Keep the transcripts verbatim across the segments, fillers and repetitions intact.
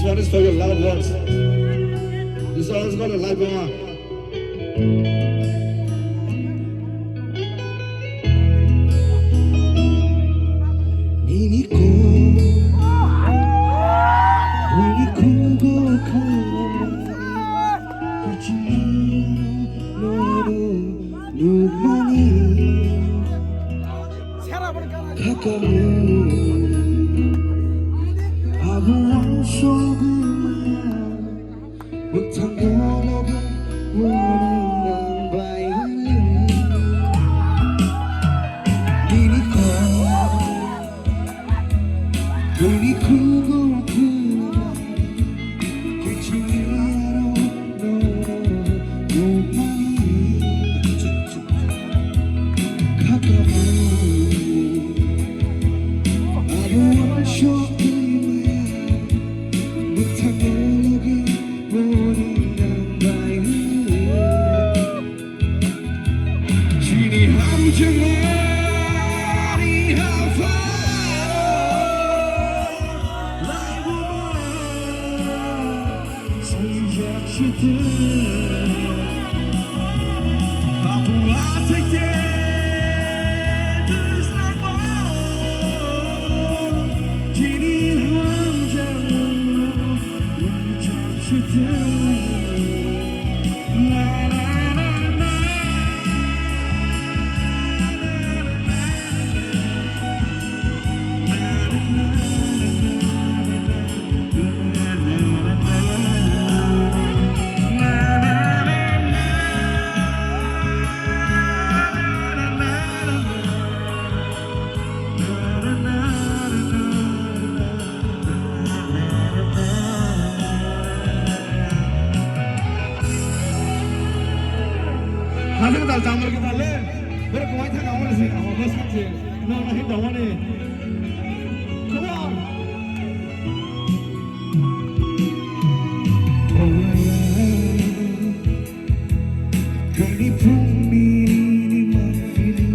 One is for your loved ones. This song is called a live one. Nini ko, nini ko go kha. Nukmani khakamo abo ang sogwi maya. Bwthang dologo mwnang nang bai hwnwi. Nini kok Bini kugo khulumani, kiching aro no nukmani. Khakamo abo ang sogwi maya, bwthang dologo mwnang nang bai hwnwi. Chini hamjakma ri hapharo laibuma swijak site. Apu achaite twisnamo chini hamjakma swijak site. Hajang dal chamar kita le, berkuai thang awal sih, awal bos kan sih, no no hit dawani, come on. Kani phungni nini mangpili,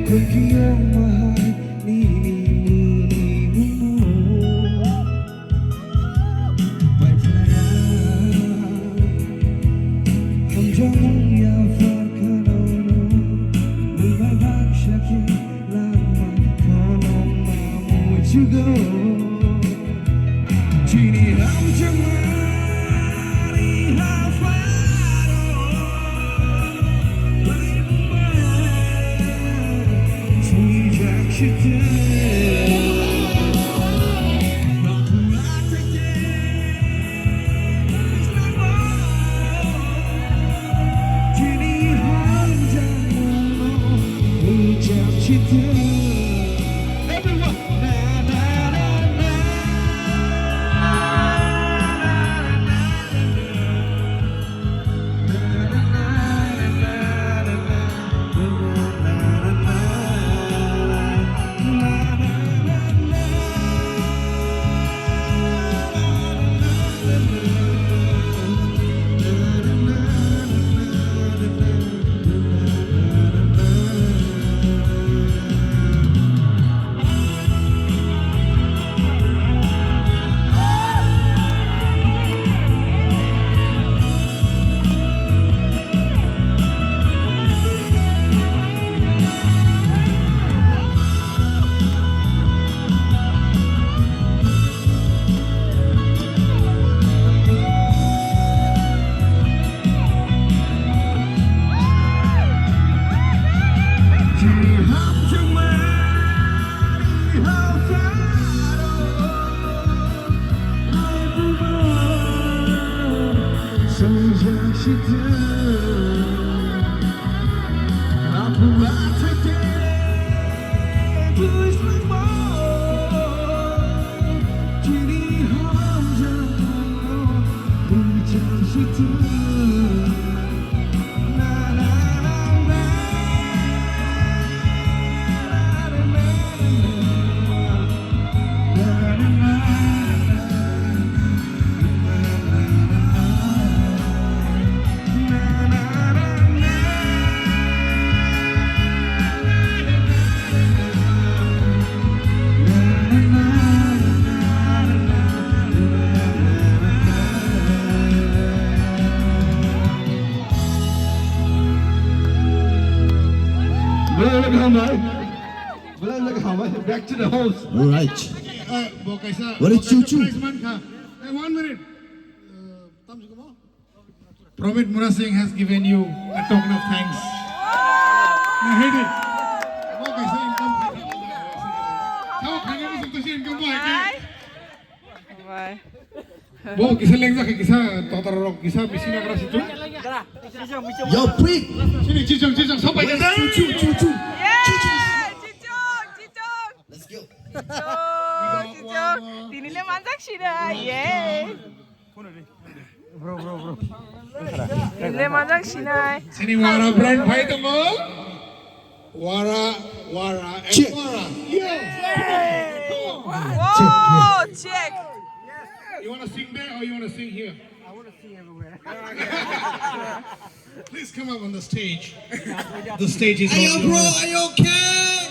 koikiyong mahai nini muni mumo. Paithaya, hamjamung ya farkano, nungbai baksa khe langma kolom ma muchugo. Chini hamjakmani hapharo laibuma swijak site. Bapu achaite twisnamo chini hamjakmano swijak site. Everyone. Back to the host. All right. Uh, bo kaisa, what is bo kaisa chuchu? Prize man kha. Hey, one minute. Uh, tam jiko mo? Promit Murasing has given you a token of thanks. Na hedi. Bo kaisa income. Tao khana ni sung to income bo hai. Bye. Bo kisa lengjak kisa totar rok kisa bisina kara situ. Yo, prick. Sini chichong chichong sopai kisa. Chuchu, chuchu. Yay! Chichong, chichong. Let's go. Chichong, chichong. Tini le manjak sina. Yay. Tini le manjak sinai. Sini wara brand pai tongo. Wara, wara, and check. Wara. Yeah. Come on. Whoa, check. You wanna sing there or you wanna sing here? I wanna sing everywhere. Please come up on the stage. The stage is all yours. Hey, yo, bro, are you okay?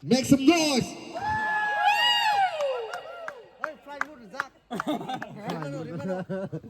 Make some noise. Hey, flying noodles, Zach. Rimano, Rimano.